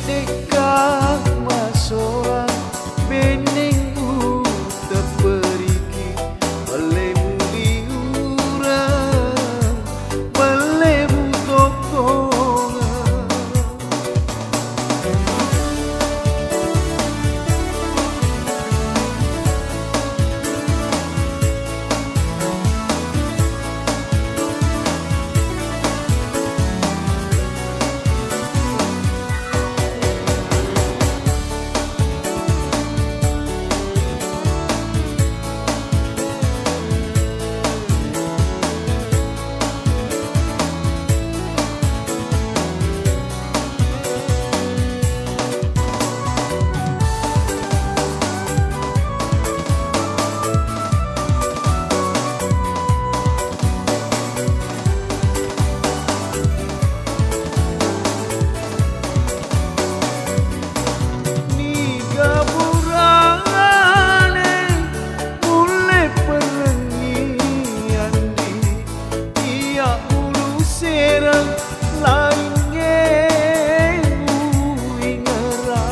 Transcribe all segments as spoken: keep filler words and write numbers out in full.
De'ka masolang benneng utepperiki, pellemu liureng, pellemu tokkongeng. Niga burane mulle perengngi andi, iya ulu sereng laingnge uwingera.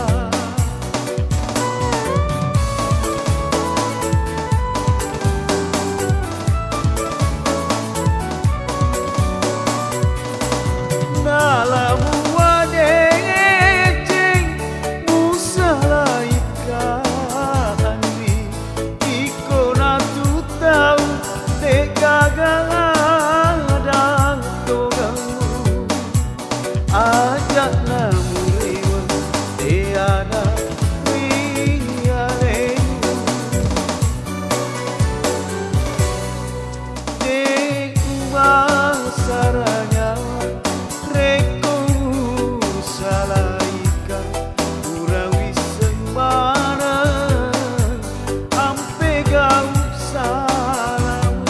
Nala mua deceng musalaika andi, iko natu tau de'gaga ada tongengmu. Aja'na mureweng, teada ri alemu. De' umasara nyawa, rekko usalaika, pura wisseng maneng. Ampe gau salamu.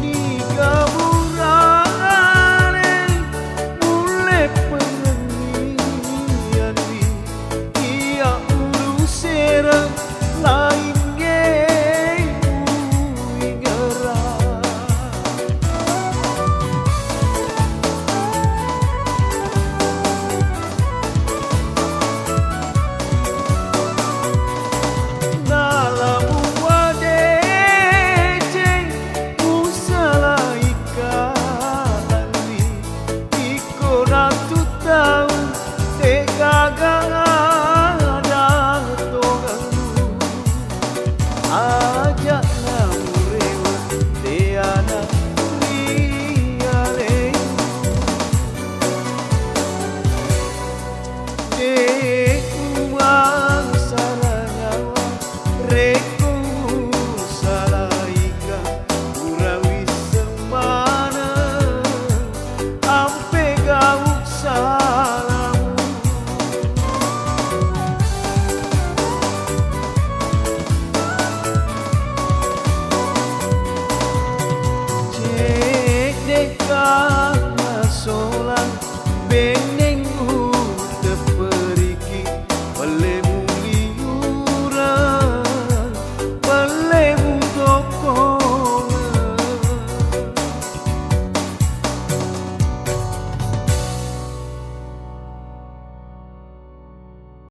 Niga burane mulle pengennianni, iya ulu sereng laingnge uwingera. Nala mua deceng usalaika andi, iko natu tau de'gaga ada tongengmu.